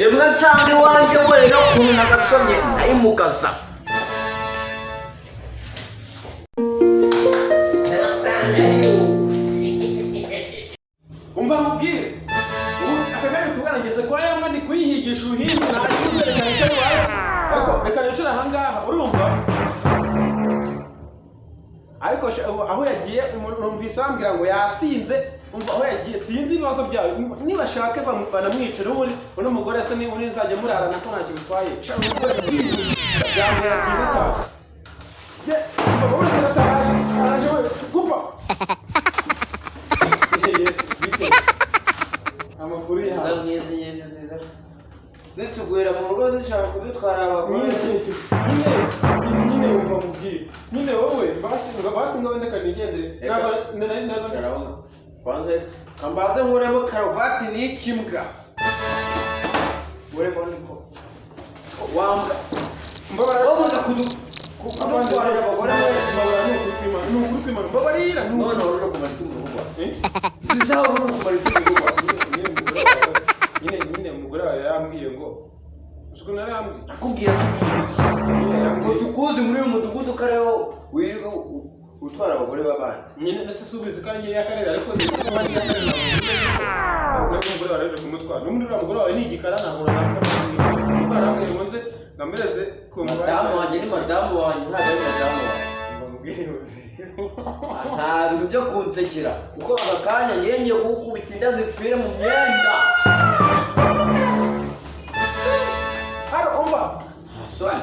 Imbwa nsanga iwanjye wera ukuntu nagasomye ndayimugaza. Umva nkubwire, ubu aka kanya tuvugana ngeze kwa ya mbwa, ndi kuyihigisha uruhindu. Ntakibuze, reka nicare iwawe, ariko reka nicare ahangaha, urumva? Ariko ubu aho yagiye, numvise bambwira ngo yasinze. Umva, aho yagiye sinzi ibibazo byayo. Umva, nibashake banamwicare. Ubundi uno mugore asa niba undi nzajya murarana ko ntacyo bitwaye. Sha, umugore byambera byiza cyane. Ye, umva, wowe araje, araje we kupa. Yes, bityo. Amakuru yawe? Nk'izi nyinshi ziza zitugwira mu rugo zishaka kudutwara abagore. Nyine wumva mubwire nyine wowe, basi ngo basi ngo wenda kanigendere. Reka. Ntabwo. Sharaho. Kwanza kambaze nkuremo karuvati n'ikimbwa. Nkuremo niko. Siko wambwa. Mbabara. Wabuze kudutwarira abagore mwe. Mbabara, ni ukuri kw'Imana, ni ukuri kw'Imana, mbabarira ni ukuri. None wari uje kumara iki mu rugo rwawe? Eh? Izi saha wari uje kumara iki mu rugo rwawe? Nyine umugore wawe yarambwiye ngo usuku narambwiye. Akubwira akubwira iki? Nyine Ngo yarambwiye. tukuzi muri uyu mudugudu kareho wirirwa utwara abagore b'abandi. Nyine nese subiza kandi y'akarere, ariko ni ko hari y'akarere ntabwo umugore wawe yaje kumutwara. N'ubundi uriya mugore wawe ni igikara, ntabwo napfa kuko arambwiye ngo nze ngameze ku Madamu wanjye ni madamu wanjye, ntabwo ari madamu wawe. Mbabwire. Nta bintu byo kunsekera kuko aka kanya ngiye kugukubita inda zipfire mu myenda. Haro, umva. Soni.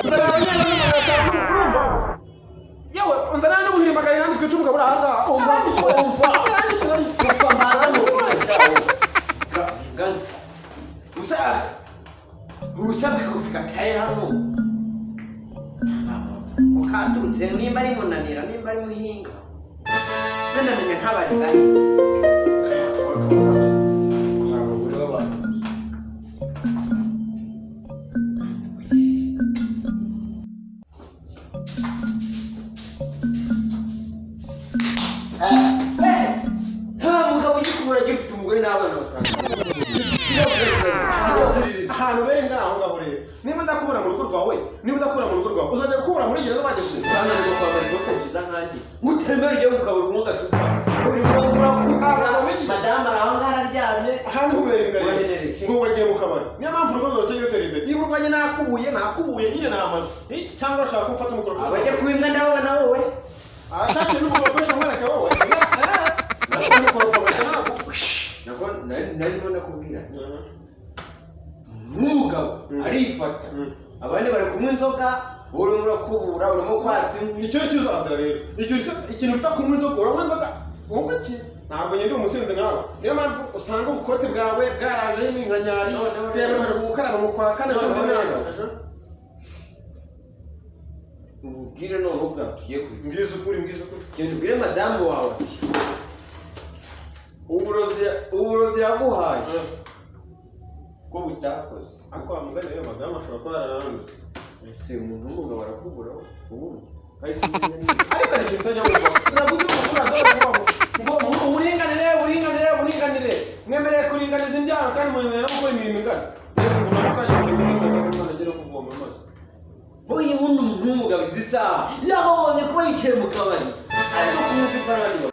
Nzana abanyarwanda 500, urumva? Yewe, unzana n'ubuhiri 800 twica umugabo uri ahangaha. Umva, Umva. Kuva mbanza nukubita. Usa urusabwe kufika kaye hano ukaturutse, nimba ari munanira, nimba ari muhinga, sindamenya ntabariza. Abagore b'abantu gusa. Nta mugabo ugikubura agifite umugore n'abana batanu. Ahantu bere ngana aho ngaho rero, niba ndakubura mu rugo rwawe, niba ndakubura mu rugo rwawe, uzajya gukubura muri gereza bageze. Urananirwa kwambara ikote ryiza nkanjye utembera ujya mu kabari unywa agacupa, urimo urakubura, madamu ari aho ngaho araryamye. Ahantu hubereye ingari. Wahenereje. Ngo wagiye mu kabari, niyo mpamvu urugo rwawe rutajya rutera imbere. Niba urwanye nakubuye, nakubuye nyine namaze. Cyangwa urashaka ko mfata umukoropesho? Abajya kuba imbwa ndababona wowe. Arashaka n'umukoropesho mwereke wowe. Umukoropesho ntabwo. Nako narimo nakubwira nk'umugabo arifata, abandi bari kunywa inzoga, wowe urimo urakubura, urimo kwasa inkwi. Icyo cyo uzazira rero, icyo ikintu bita kunywa inzoga, uranywa inzoga wowe ki? Ntabwo ngenda umusinzi nkawe, niyo mpamvu usanga ubukote bwawe bwarajeho iminkanyari. Noneho reba, uheruka gukaraba mu kwa kane. Noneho Noneho rero. Ububwire noneho bwa tugiye kurya. Mbwiza ukuri, mbwiza ukuri. Genda ubwire madamu wawe uburozi yaguhaye ko butakoze. Ariko wa mugani rero, madamu ashobora kuba yarananduze. Ese umuntu w'umugabo arakubura ubundi hari ikintu Ariko hari ikintu utajya wumva, ntabwo ujya wumva uraza kuvuga ngo uburinganire, uburinganire, uburinganire, mwemereye kuringaniza imbyaro kandi mwemereye no gukora imirimo ingana. Rero ubu nako kanya mugiye gutegura ko umwana agera kuvoma amazi. Uyu wundi umuntu w'umugabo izi saha yahombye kuba yicaye mu kabari arimo kunywa icupa n'abandi bagore.